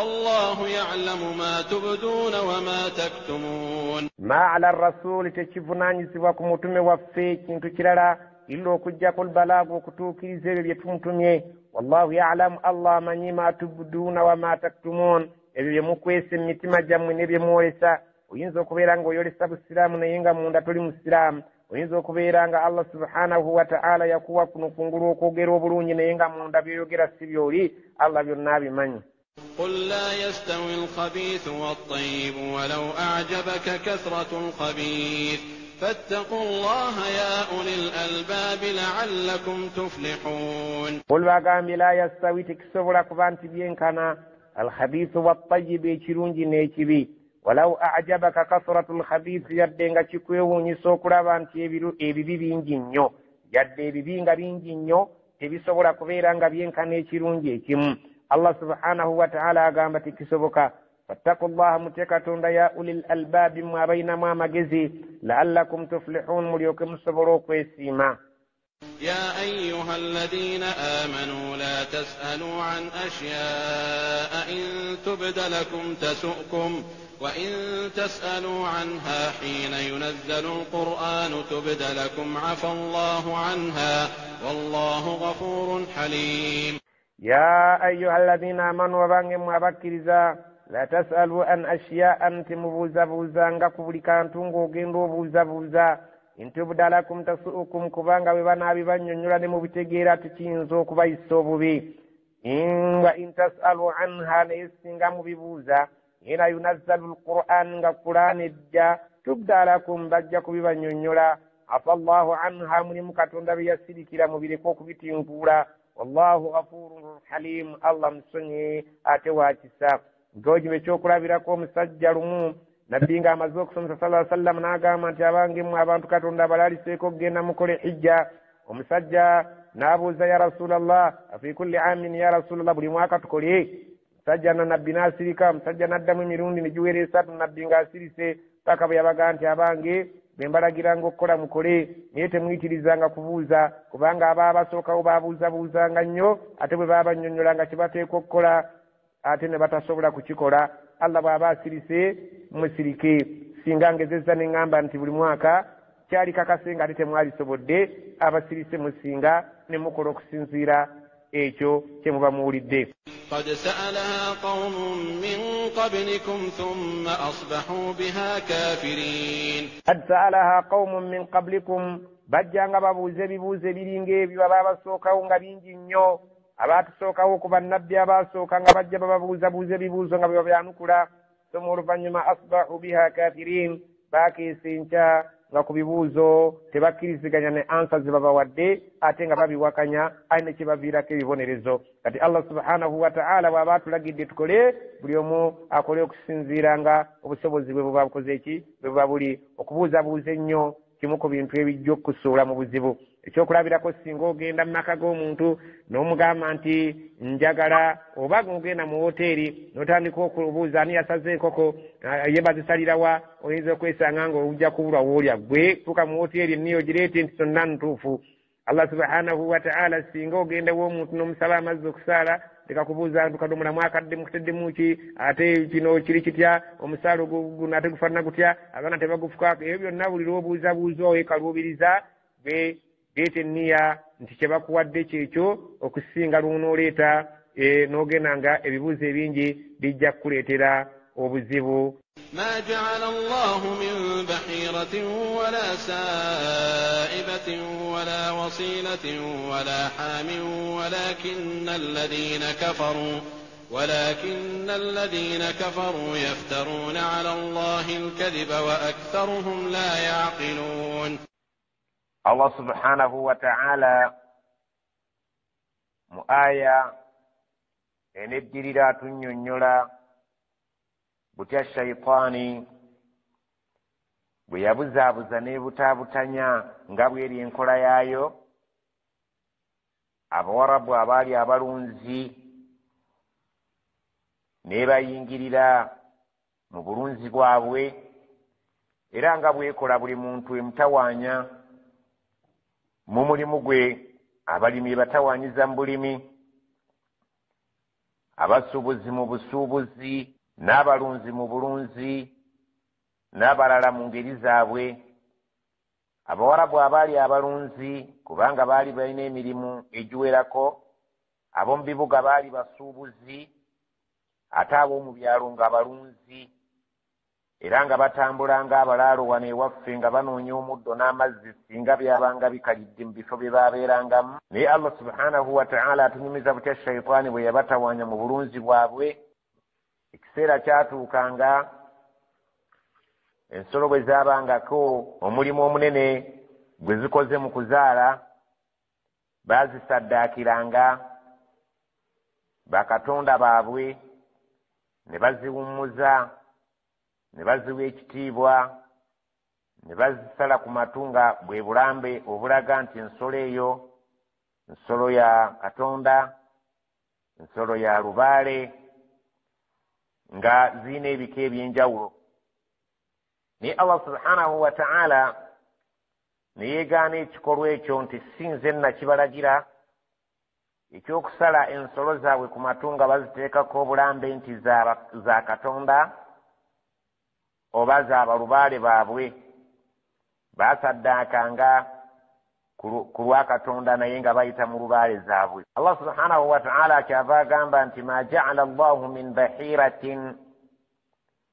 والله يعلم ما تبدون وما تكتمون. ما على الرسول tekivunaanyizibwa ku mutume waffe kintu kirala illa okuggyako albalaagu, okutuukiriza ebyo bye tumutumye. Wallahu ya'lamu, Allah amanyi ma tubduuna wa ma taktumuun, ebyo bye mukwesa emitima gyammwe ne bye mwolesa. Oyinza okubeera ng'oyolesa busiraamu naye nga munda toli musiraamu. Oyinza okubeera nga Allah subhanahu wa ta'ala yakuwa kuno kungulu okwogera obulungi naye nga munda by'oyogera si by'oli. Allah byonna abimanyi. قل لا يستوي الخبيث والطيب ولو أعجبك كثرة الخبيث فاتقوا الله يا أولي الألباب لعلكم تفلحون. قل bagambye la yastawi, tekisobola kuba nti byenkana alkhabithu wattayibu, ekirungi n'ekibi. Walau ajabaka kasratu lkhabith, yadde nga kikwewuunyisa okulaba nti ebibi bingi nnyo, yadde ebibi nga bingi nnyo tebisobola kubeera nga byenkana ekirungi ekimu. Allah subhanahu wa ta'ala agamba tekisoboka. Fattakullaha, mutye Katonda, ya ulil albaabi, mmwe abalinamu amagezi, laallakum tuflihun, mulyoke musobole okwesiima. يا أيها الذين آمنوا لا تسألوا عن أشياء إن تبد لكم تسؤكم وإن تسألوا عنها حين ينزل القرآن تبد لكم عفى الله عنها والله غفور حليم. يا أيها الذين آمنوا abange abakkiriza, la tasalu an ashiyaa, nti mubuuzabuuzanga ku buli kantu ng'ogenda obuuzabuuza. Intubda lakum tasuukum, kubanga bwe banaabibannyonnyola ne mubitegeera tekiyinza okubayisa obubi. Wa in tasalu anha, naye singa mubibuuza, hina yunazzalu lquran, nga Qur'an ejja, tubda lakum, bajja kubibannyonnyola. Afa llahu anha, mulimu Katonda bye yasirikira mubireke okubitinkuula. Wallahu ghafurun halim, Allah musonyi ate wa kisa. Ng'ogiba ekyokulabirako omusajja lumu nabbi ng'amaze okusomesa sallallahu alaihi wasallam n'agamba nti abange mmwe abantu Katonda abalaliseeko okugenda mukole hijja. Omusajja n'abuuza, ya Rasulallah, afi kulli amin ya Rasulallah, buli mwaka tukole? Omusajja na nabbi n'asirika. Omusajja n'addamu emirundi ne giwera esatu, nabbi ng'asirise paka bwe yabaga nti abange bwe mbalagiranga okukola mukole, naye temuyitirizanga kubuuza, kubanga aba abasookawo baabuuzabuuzanga nnyo, ate bwe baabannyonnyolanga kye bateekwa okukola ate ne batasobola kukikola. Allah bw'aba asirise musirike. Singa ngezezza ne ŋŋamba nti buli mwaka kyali kakase nga ate temwalisobodde, abasirise musinga ne mukola okusinziira ekyo kye muba muwulidde. قد سألها قوم من قبلكم ثم أصبحوا بها كافرين. قد سألها قوم من قبلكم, bajjanga babuuza ebibuuzo ebiringa ebyo abaabasookawo nga bingi nnyo. Abaatusookawo ku bannabbi abaasooka nga bajja bababuuzabuuza ebibuuzo nga bwe babyanukula. Soma oluvannyuma asbahu biha kafirin, baakeesa enkya nga ku bibuuzo tebakkiriziganya ne ansa ze babawadde, ate nga babiwakanya, aye ne kyebaviirako ebibonerezo. Kati Allah subhanahu wa ta'ala bw'aba atulagidde tukole, buli omu akole okusinziira nga obusobozi bwe buba bukoze ki, bwe buba buli. Okubuuzabuuza ennyo kimu ku bintu ebijja okukusuula mu buzibu. Ekyokulabirako, singa ogenda mu maka g'omuntu n'omugamba nti njagala, oba ng'ogenda mu woteeri n'otandika okubuuza ani yasaze enkoko, ye bazisalirawa, oyinza okwesanga ng'ojja kubulwa woolya. Gwe tuuka mu woteeri enniyo ogireete nti zonna ntuufu. Allah subhanahu wa ta'ala, singa ogenda w'omuntu n'omusaba amazzi okusaala, leka kubuuza nti kadomola mwakadde mukuteddemu ki, ate kino kiri kitya, omusaalo guno ate gufaanana gutya, abaana tebagufukaako. Ebyo byonna buli lw'obuuzabuuza oweekaluubiriza, gwe leeta enniya nti kye bakuwadde kyekyo, okusinga lw'onooleeta n'ogenda nga ebibuuzo ebingi bijja kukuleetera obuzibu. ما جعل الله من بحيرة ولا سائبة ولا وصيلة ولا حام ولكن الذين كفروا يفترون على الله الكذب وأكثرهم لا يعقلون. Allah subhanahu wa ta'ala mu aya eneddirira atunnyonnyola butya shayitaani bwe yabuzaabuza n'ebutaabutanya nga bw'eri enkola yaayo Abawarabu abaali abalunzi n'ebayingirira mu bulunzi bwabwe, era nga bwekola buli muntu emutawaanya mu mulimu gwe. Abalimi batawaanyiza mu bulimi, Abasuubuzi mu busuubuzi, n'abalunzi mu bulunzi, n'abalala mu ngeri zaabwe. Abawarabu abaali abalunzi, kubanga baali balina emirimu egiwerako, ab'omu bibuga baali basuubuzi, ate ab'omu byalo nga balunzi, era nga batambula ng'abalaalo wano ewaffe nga banoonya omuddo n'amazzi singa byabanga bikalidde mu bifo bye babeerangamu. Naye Allah subhanahu wa ta'ala atunyumiza butya shayitaani bwe yabatawaanya mu bulunzi bwabwe. Ekiseera kyatuukanga ensolo bwe zaabangako omulimu omunene gwe zikoze mu kuzaala, baazisaddaakiranga bakatonda baabwe ne baziwummuza, ne baziwa ekitiibwa, ne bazisala ku matu nga bwe bulambe obulaga nti ensolo eyo nsolo ya Katonda, nsolo ya lubaale, nga zirina ebika eby'enjawulo. Naye Allah subhanahu wa ta'ala ne yeegaana ekikolwa ekyo nti si nze nnakibalagira, ekyokusala ensolo zaabwe ku matu nga baziteekako obulambe nti za Katonda oba za balubaale baabwe. Baasaddaakanga ku lwa Katonda naye nga bayita mu lubaale zaabwe. Allah subhanahu wa ta'ala kyava agamba nti ma ja'ala Allahu min bahiratin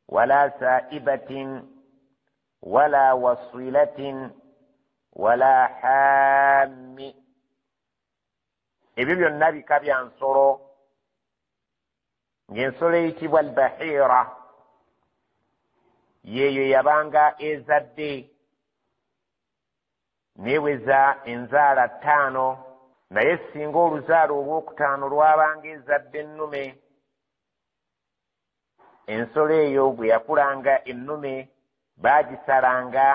wala sa'ibatin wala wasilatin wala hammi. Ebyo byonna bika bya nsolo, ng'ensolo eyitibwa albahira yeeyo yabanga ezadde neeweza enzaala 5, naye singa oluzaalo olwokutaano lwabanga ezadde ennume, ensolo eyo bwe yakulanga ennume baagisalanga.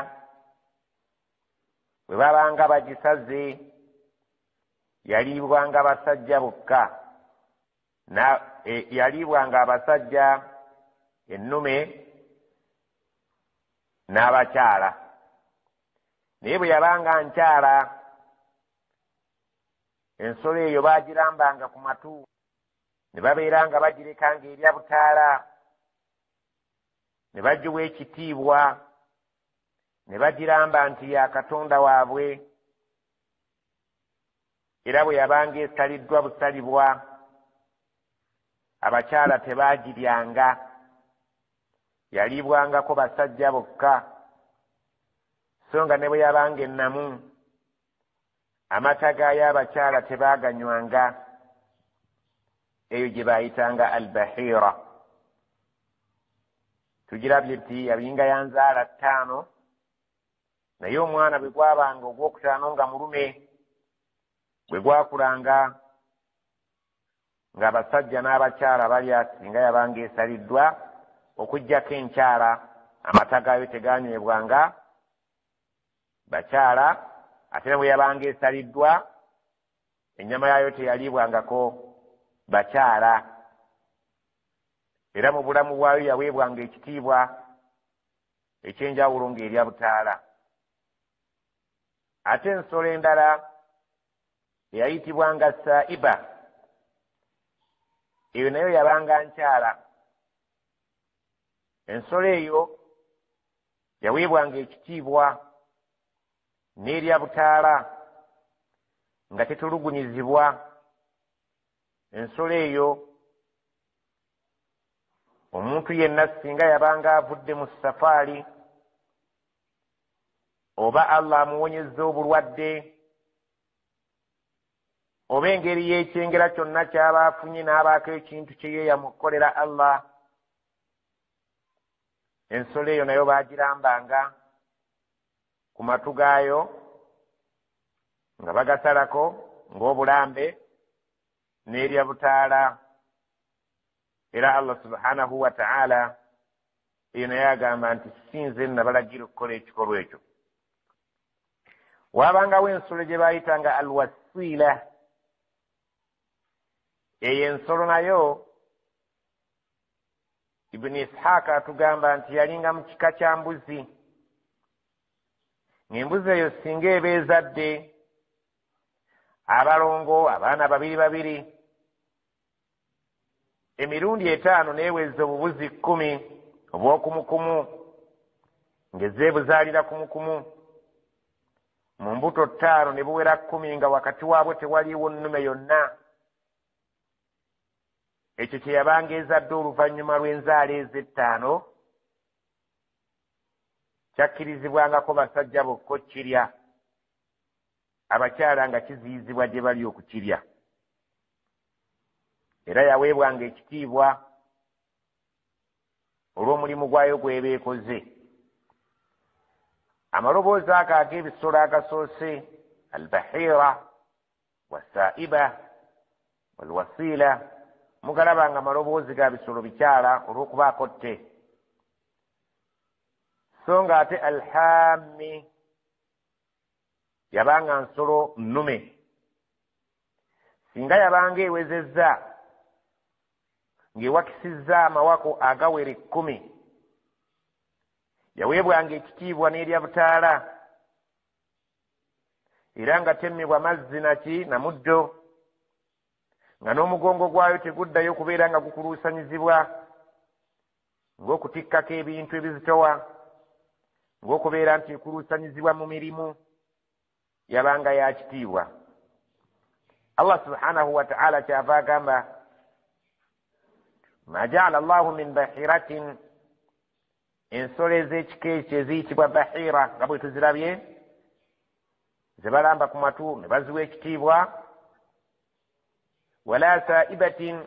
Bwe babanga bagisaze yaliibwanga basajja bokka, yaliibwanga abasajja ennume n'abakyala. Naye bwe yabanga nkyala, ensolo eyo baagirambanga ku matu ne babeera nga bagireka ng'erya butaala, ne bagiwa ekitiibwa, ne bagiramba nti ya Katonda waabwe. Era bwe yabanga esaliddwa busalibwa, abakyala tebaagiryanga, yaliibwangako basajja bokka. So nga ne bwe yabanga ennamu, amata gaayo abakyala tebaaganywanga. Eyo gye baayitanga albahira. Tugirabye nti yabinga ya nzaala 5, naye omwana bwe gwabanga ogwokutaano nga mulume, bwe gwakulanga ng'abasajja n'abakyala balya singa yabanga esaliddwa, okuggyako enkyala amata gaayo teganywebwanga bakyala, ate ne bwe yabanga esaliddwa ennyama yaayo teyaliibwangako bakyala. Era mu bulamu bwayo yaweebwanga ekitiibwa ekyenjawulo ng'erya butaala. Ate ensolo endala eyayitibwanga saiba, eyo nayo yabanga nkyala. Ensolo eyo yaweebwanga ekitiibwa n'erya butaala nga tetulugunyizibwa. Ensolo eyo omuntu yenna singa yabanga avudde mu safaari, oba Allah amuwonyezza obulwadde, oba engeri y'ekyengera kyonna ky'aba afunye n'abaako ekintu kye yeeyamukolera Allah, ensolo eyo nayo baagirambanga ku matu gaayo nga bagasalako ng'obulambe n'erya butaala. Era Allah subhanahu wa ta'ala eyo naye agamba nti si nze nabalagira okukola ekikolwa ekyo. Waabangawo ensolo gye baayitanga alwasiila. Eyo ensolo nayo Ibn Ishaaka atugamba nti yalinga mu kika kya mbuzi, ng'embuzi eyo singa eba ezadde abalongo abaana babiri babiri, Emirundi 5 n'eweza obubuzi 10 obw'okumukumu ng'ezeebuzaalira kumukumu. Mu mbuto 5 ne buwera 10 nga wakati waabwe tewaliiwo nnume yonna. Ekyo kye yabanga ezadde oluvannyuma lw'enzaala ezo 5 kyakkirizibwangako basajja bokka okkirya, abakyala nga kiziyizibwa gye bali okukirya. Era yaweebwanga ekitiibwa olw'omulimu gwayo gw'eba ekoze. Amaloboozi ago ag'ebisolo agasoose, albahira wasaiba walwasiila, mugalaba nga maloboozi ga bisolo bikyala olw'okubaako tte. So nga ate alhammi yabanga nsolo nnume. Singa yabanga ewezezza ng'ewakisizza amawako agawera 10, yaweebwanga ekitiibwa n'erya butaala, era nga temmibwa mazzi naki na muddo, nga n'omugongo gwayo teguddayo kubeera nga gukuluusanyizibwa ng'okutikkako ebintu ebizitowa, ng'okubeera nti ekuluusanyizibwa mu mirimu, yabanga ya kitiibwa. Allah subhanahu wa ta'ala kyava agamba, ma ja'ala Allahu min bahiratin, ensolo ez'ekika ekyo eziyitibwa bahira nga bwe tuzirabye, ze balamba ku matu ne baziwa ekitiibwa, wala saibatin,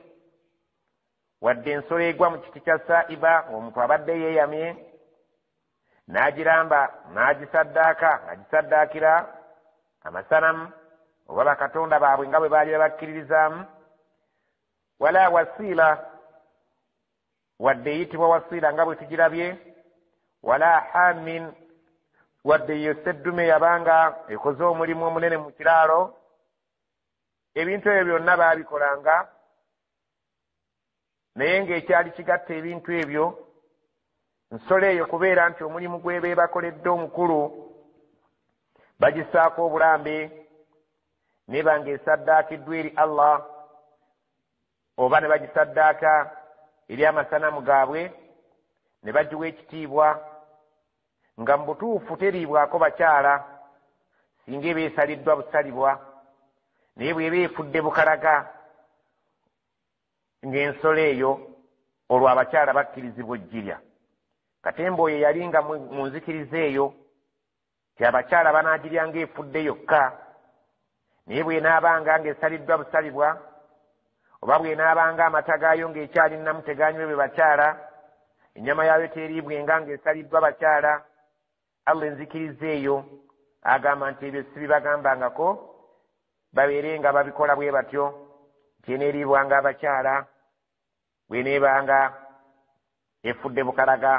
wadde ensolo egwa mu kiti kya saiba ng'omuntu abadde yeeyamye n'agiramba n'agisaddaaka, agisaddaakira amasanamu oba bakatonda baabwe nga bwe baali babakkiririzaamu, wala wasiila, wadde eyitibwa wasiila nga bwe tugirabye, wala hamin, wadde yo seddume yabanga ekoze omulimu omunene mu kiraalo. Ebintu ebyo byonna baabikolanga, naye ng'ekyali kigatta ebintu ebyo nsolo eyo kubeera nti omulimu gw'eba bakoledde omukulu bagisaako obulambe, neba ng'esaddaakiddwa eri Allah oba ne bagisaddaaka eri amasanamu gaabwe ne bagiwa ekitiibwa, nga mu butuufu teriibwako bakyala singa eba esaliddwa busalibwa, naye bw'eba efudde bukalaga ng'ensolo eyo olwo abakyala bakkirizibwa oggirya. Katemba oyo yali nga mu nzikiriza eyo ti abakyala banaagirya ng'efudde yokka, naye bw'enaabanga ng'esaliddwa busalibwa oba bw'enaabanga amata gaayo ng'ekyali nnamu teganywebwe bakyala, ennyama yaayo teriibwenga ng'esaliddwa bakyala. Allah enzikiriza eyo agamba nti ebyo si bibagambangako, babeere nga babikola bwe batyo, nti eneeriibwanga abakyala bw'eneebanga efudde bukalaga,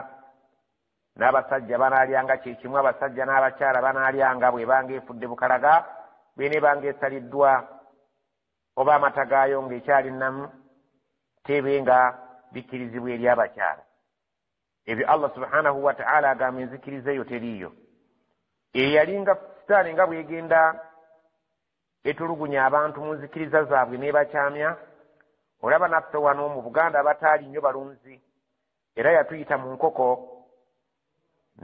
n'abasajja banaalyanga kyekimu, abasajja n'abakyala banaalyanga bw'ebanga efudde bukalaga, bw'eneebanga esaliddwa oba amata gaayo ng'ekyali nnamu tebe nga bikkirizibwa eri abakyala. Ebyo Allah subhanahu wa ta'ala agamba enzikiriza eyo teriiyo. Eyo yalinga sitaani nga bw'egenda etulugunya abantu mu nzikiriza zaabwe n'ebakyamya. Olaba naffe wano mu Buganda abataali nnyo balunzi, era yatuyita mu nkoko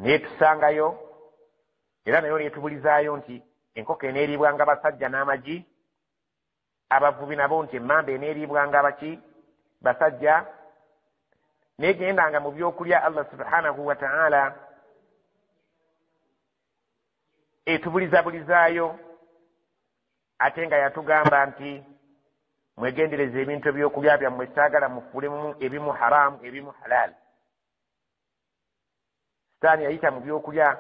n'etusangayo, era nayo n'etubulizaayo nti enkoko eneeriibwanga basajja n'amagi, abavubi nabo nti emmamba eneeriibwanga baki basajja. Negendanga mu byokulya Allah subhanahu wa ta'ala etubulizabulizaayo, ate nga yatugamba nti mwegendereze ebintu ebyokulya byammwe, saagala mufuulemu ebimu haramu ebimu halal. Sitaani yayita mu byokulya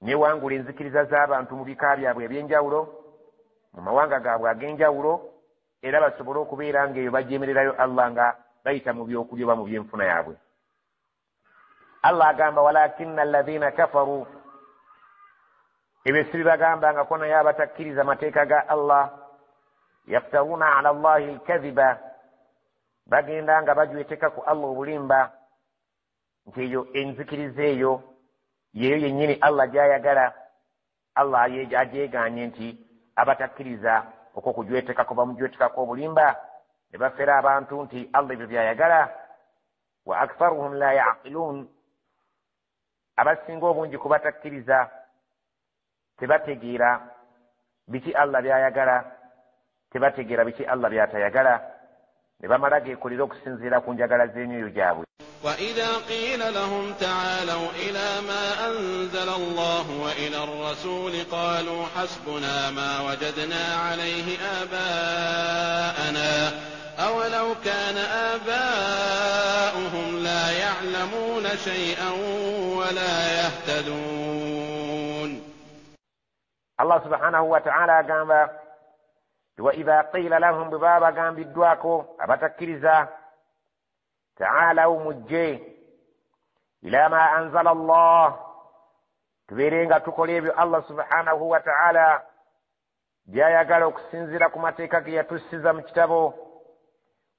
newangula enzikiriza z'abantu mu bika byabwe ebyenjawulo, mu mawanga gaabwe ag'enjawulo, era basobole okubeera ng'eyo bajemererayo Allah nga bayita mu byokulya oba mu byenfuna yaabwe. Allah agamba walakinna alladhina kafaru, ebyo si bibagambangako naye abatakkiriza mateeka ga Allah, yaftaruna ala Allahi alkadhiba, bagenda nga bajweteka ku Allah obulimba, nti eyo enzikiriza eyo yeyo yennyini Allah gy'ayagala. Allah agyeganye nti abatakkiriza okwo kujwetekako bamujwetekako obulimba, Ne bafera abantu nti Allah ebyo byayagala. Wa aktharuhum la yaqiluun, abasinga obungi ku batakkiriza tebategeera biki Allah byayagala, tebategeera biki Allah byatayagala, ne bamala geekolera okusinziira ku njagala z'emyoyo gyabwe. وإذا قيل لهم تعالوا إلى ما أنزل الله وإلى الرسول قالوا حسبنا ما وجدنا عليه آباءنا أولو كان آباؤهم لا يعلمون شيئا ولا يهتدون. Allah subhanahu wa ta'ala agamba wa idha qila lahum, bwe baba bagambiddwako abatakkiriza, ta'alaw, mujje, ila ma anzala Allah, tubeere nga tukola ebyo Allah subhanahu wa ta'ala byayagala okusinziira ku mateeka ge yatussiza mu kitabo,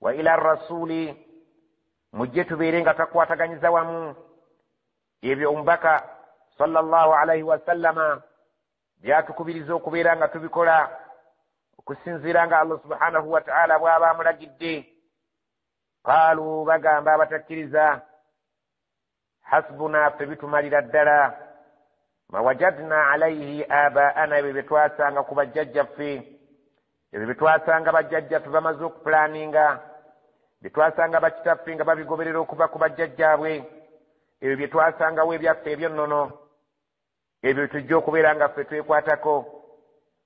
wa ila rasuli, mujje tubeere nga takwataganyiza wamu ebyo omubaka sallallahu alaihi wasallama byatukubiriza okubeera nga tubikola okusinziira nga Allah subhanahu wa ta'ala bw'aba amulagidde. Qaalu, bagamba abatakkiriza, hasbuna, ffe bitumalira ddala, ma wajadna alaihi abaana, ebyo bye twasanga ku bajjajjaffe, ebyo bye twasanga bajjajjaffe bamaze okupulaninga, bye twasanga bakitaffe nga babigoberera okuva ku bajjajjaabwe, ebyo bye twasangawo ebyaffe ebyonnono, ebyo tujja okubeera nga ffe twekwatako.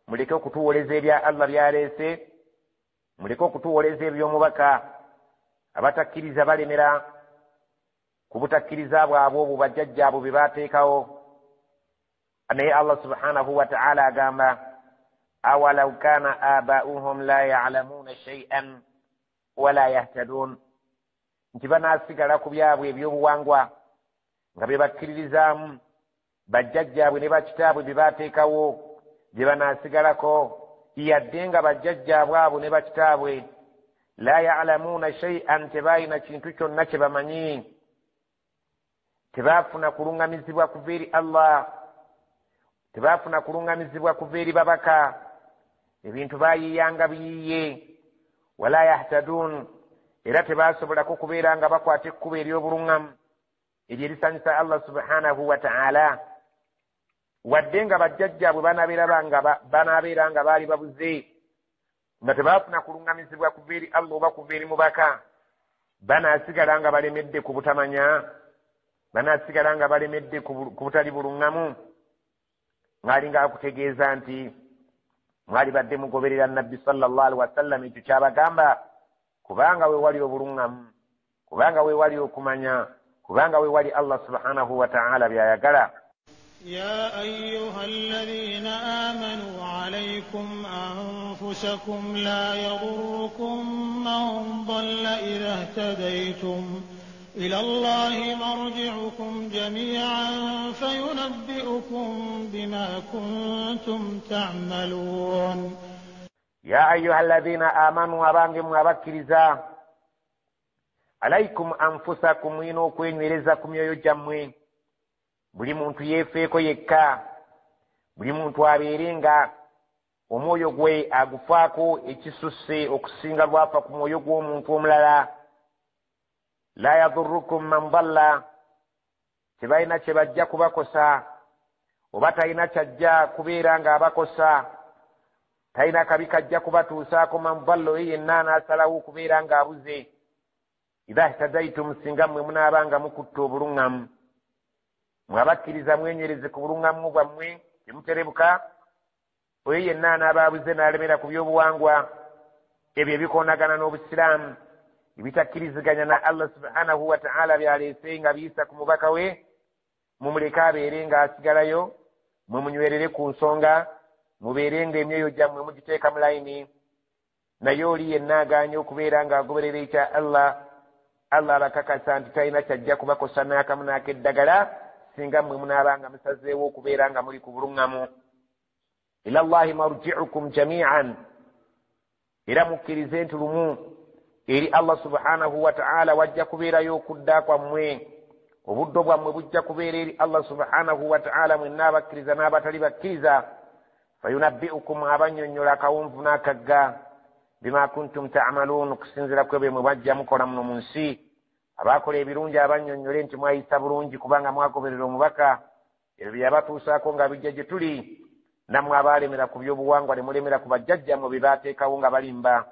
Muleke okutuwoleza ebya Allah byaleese, muleke okutuwoleza eby'omubaka. Abatakkiriza balemera ku butakkiriza bwabwe obwo bajjajjaabwe bye baateekawo. Naye Allah subhanahu wa ta'ala agamba awalau kana abauhum la ya'lamuna shay'an wala yahtadun, nti banaasigala ku byabwe ebyobuwangwa nga bye bakkiririzaamu bajjajjaabwe ne bakitaabwe bye baateekawo, bye banaasigalako, yadde nga bajjajjaabwe abo ne bakitaabwe la ya'lamuna shay'an, tebalina kintu kyonna kye bamanyi, tebaafuna kuluŋŋamizibwa kuva eri Allah, tebaafuna kuluŋŋamizibwa kuva eri babaka, ebintu baayiiyanga biyiiye. Wala yahtadun, era tebaasobolako kubeera nga bakwata ekkubo ery'obuluŋŋamu eryo erisanyusa Allah subhanahu wa ta'ala. Wadde nga bajjajjaabwe banaabeera nga baali babuze, nga tebaafuna kuluŋŋamizibwa kuva eri Allah oba kuva eri mubaka, banaasigala nga balemedde ku butamanya, banaasigala nga balemedde ku butali buluŋŋamu. Mwalinga akutegeeza nti mwali badde mugoberera Nabbi sallallahu alaihi wasallam ekyo kyabagamba, kubanga we wali obuluŋŋamu, kubanga we wali okumanya, kubanga we wali Allah subhanahu wa ta'ala byayagala. يا أيها الذين آمنوا عليكم أنفسكم لا يضركم من ضل إذا اهتديتم إلى الله مرجعكم جميعا فينبئكم بما كنتم تعملون. يا أيها الذين آمنوا أبانجم أبكرزا عليكم أنفسكم وينوكوين ورزاكم يوجموين. Buli muntu yeefeeko yekka, buli muntu abeere nga omwoyo gwe agufaako ekisusse okusinga lwafa ku mwoyo gw'omuntu omulala. La yadurrukum man dalla, tebalina kye bajja kubakosa, oba talina kyajja kubeera ng'abakosa, talina kabi kajja kubatuusaako. Man dalla, oyo yenna anaasalawo okubeera ng'abuze. Idha ihtadaitum, singa mmwe munaaba nga mukutte obuluŋŋamu, mwabakkiriza mwenywereze ku buluŋŋamu bwammwe temuterebuka. Oyo yenna anaaba abuze n'alemera ku byobuwangwa ebyo ebikoonagana n'obusiraamu, ebitakkiriziganya na Allah subhanahu wa ta'ala byaleese nga biyisa ku mubaka we, mumuleke abeere ng'asigalayo, mwe munywerere ku nsonga, mubeere ng'emyoyo gyammwe mugiteeka mu layini. Naye oli yenna agaanye okubeera ng'agoberera ekya Allah, Allah abakakasa nti talina kyajja kubakosa n'akamu n'akeddagala singa mmwe munaaba nga musazeewo okubeera nga muli ku buluŋŋamu. Ila Allahi marji'ukum jami'an, era mukkirize nti lumu eri Allah subhanahu wa ta'ala wajja kubeerayo okudda kwammwe, obuddo bwammwe bujja kubeera eri Allah subhanahu wa ta'ala mwenna abakkiriza n'abatali bakkiriza. Fayunabbi'ukum, abannyonnyola akawonvu n'akagga, Bima kuntum ta'maluun, okusinziira ku ebyo mwe mwajja mukola muno mu nsi. Abaakola ebirungi abannyonnyole nti mwayisa bulungi kubanga mwagoberera omubaka, ebyo bye yabatuusaako nga bijja gye tuli. Nammwe abaalemera ku byobuwangwa ne mulemera ku bajjajjammwe bye baateekawo nga balimba,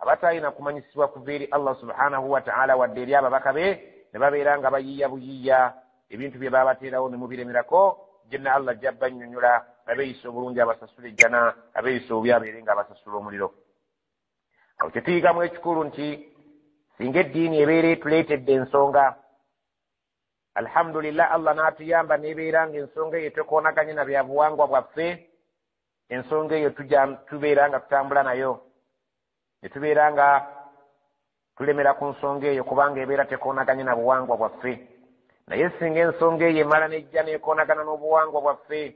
abataalina kumanyisibwa kuva eri Allah subhanahu wa ta'ala wadde eri ababaka be, ne babeera nga bayiiya buyiiya ebintu bye baabateerawo ne mubiremerako. Jenna Allah ajja bannyonnyola, abeeyisa obulungi abasasula ejjana, abeeyisa obubi abeere nga abasasula omuliro. Awo kye tuyigamu ekikulu nti singa eddiini ebeera etuleetedde ensonga, alhamdulillah Allah n'atuyamba n'ebeera ng'ensonga eyo tekoonaganye na bya buwangwa bwaffe, ensonga eyo tubeera nga tutambula nayo, ne tubeera nga tulemera ku nsonga eyo kubanga ebeera tekoonaganye na buwangwa bwaffe. Naye singa ensonga eyo emala n'ejja n'ekoonagana n'obuwangwa bwaffe,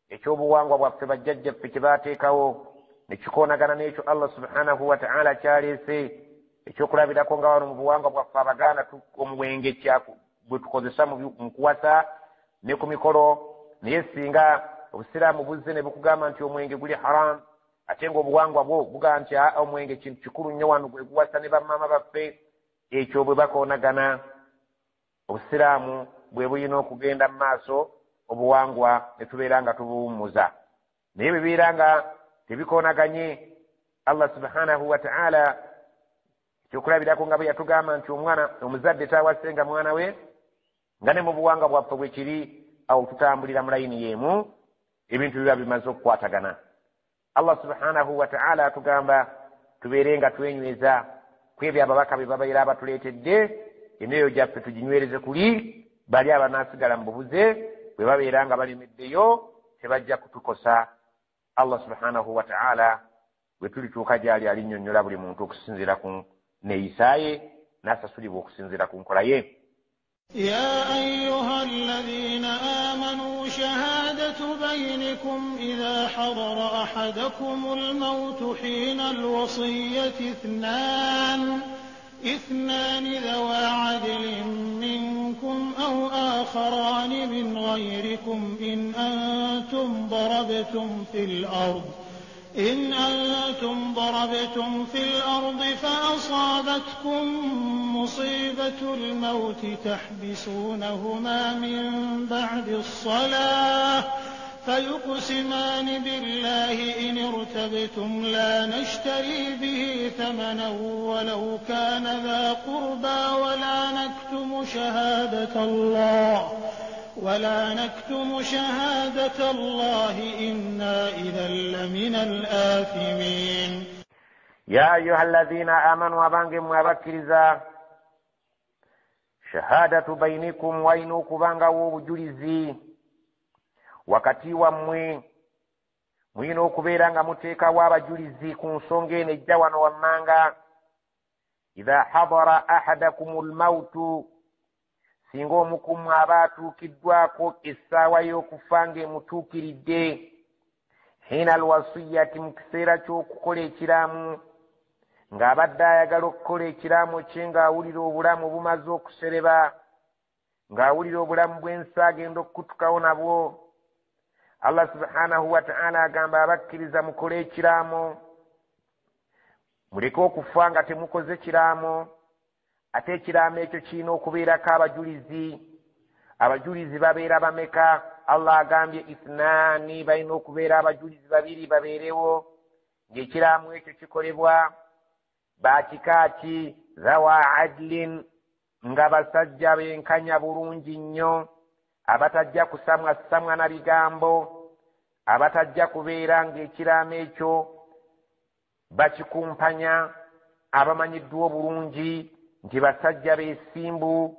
ekyobuwangwa bwaffe bajjajjaffe kye baateekawo ne kikoonagana n'ekyo Allah subhanahu wa ta'ala kyaleese, ekyokulabirako nga wano mu buwangwa bwaffe Abaganda omwenge bwe tukozesa mu kuwasa ne ku mikolo. Naye singa obusiraamu buzze ne bukugamba nti omwenge guli haram, ate ng'obuwangwa bwo bugamba nti omwenge kintu kikulu nnyo wano gwe guwasa ne bamaama baffe, ekyo bwe bakoonagana, obusiraamu bwe bulina okugenda mu maaso, obuwangwa ne tubeera nga tubuwummuza. Naye bwe bibeera nga tebikoonaganye, Allah subhanahu wa ta'ala ekyokulabirako nga bwe yatugamba nti omwana omuzadde taawasenga mwana we, nga ne mu buwangwa bwaffe bwe kiri, awo tutambulira mu layini y'emu, ebintu biba bimaze okukwatagana. Allah subhanahu wa ta'ala atugamba tubeere nga twenyweza ku ebyo ababaka bye babeera abatuleetedde, emyoyo gyaffe tuginywereze kuli bali abanaasigala mu bubuze bwe babeera nga balemeddeyo tebajja kutukosa. Allah subhanahu wa ta'ala bwe tulituuka gy'ali alinnyonnyola buli muntu okusinziira ku neeyisa ye, n'asasulibwa okusinziira ku nkola ye. يا أيها الذين آمنوا شهادة بينكم إذا حضر أحدكم الموت حين الوصية اثنان ذوا عدل منكم أو آخران من غيركم إن أنتم ضربتم في الأرض فأصابتكم مصيبة الموت تحبسونهما من بعد الصلاة فيقسمان بالله إن ارتبتم لا نشتري به ثمنا ولو كان ذا قربى ولا نكتم شهادة الله إنا إذا لمن الآثمين. يا أيها الذين آمنوا أبانجم وأبكرزا شهادة بينكم وينوك بانغا وبجلزي wakati wammwe mulina okubeera nga muteekawo abajulizi ku nsonga eno ejja wano wammanga. Idha hadara ahadakum lmautu, singa omukumu aba atuukiddwako essaawa y'okufa ng'emutuukiridde, hina alwasiyati, mu kiseera ky'okukola ekiramu, ng'abadde ayagala okukola ekiramu kye ng'awulira obulamu bumaze okusereba, ng'awulira obulamu bw'ensi agenda okukutukawo nabwo. Allah subhanahu wa ta'ala agamba abakkiriza mukole ekiraamo, muleke okufa nga temukoze kiraamo. Ate ekiraamo ekyo kirina okubeerako abajulizi. Abajulizi babeera bameka? Allah agambye ithnaani, balina okubeera abajulizi babiri babeerewo ng'ekiraamo ekyo kikolebwa. Bakika ki? Zawa adlin, nga basajja benkanya bulungi nnyo, abatajja kusamwa samwa na bigambo, abatajja kubeera ng'ekiraamo ekyo bakikumpanya, abamanyiddwa obulungi nti basajja beesimbu.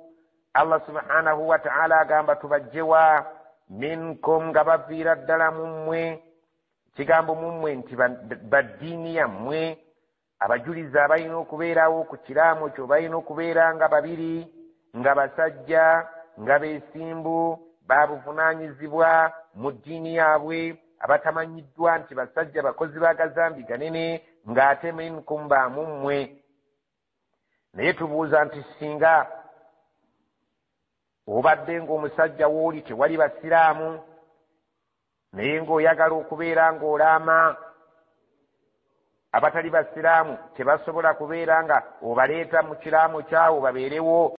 Allah subhanahu wa ta'ala agamba tubajjewa minkum, nga baviira ddala mu mmwe. Ekigambo mu mmwe nti baddiini yammwe. Abajulizi abalina okubeerawo ku kiraamo kyo balina okubeera nga babiri, nga basajja, nga beesimbu, babuvunaanyizibwa mu ddiini yaabwe, abatamanyiddwa nti basajja bakozi ba gazambi ganene, ng'ate minkum ba mu mmwe. Naye tubuuza nti singa obadde ng'omusajja w'oli tewali basiraamu, naye ng'oyagala okubeera ng'olaama, Abatali basiraamu tebasobola kubeera nga obaleeta mu kiraamo kyawo babeerewo.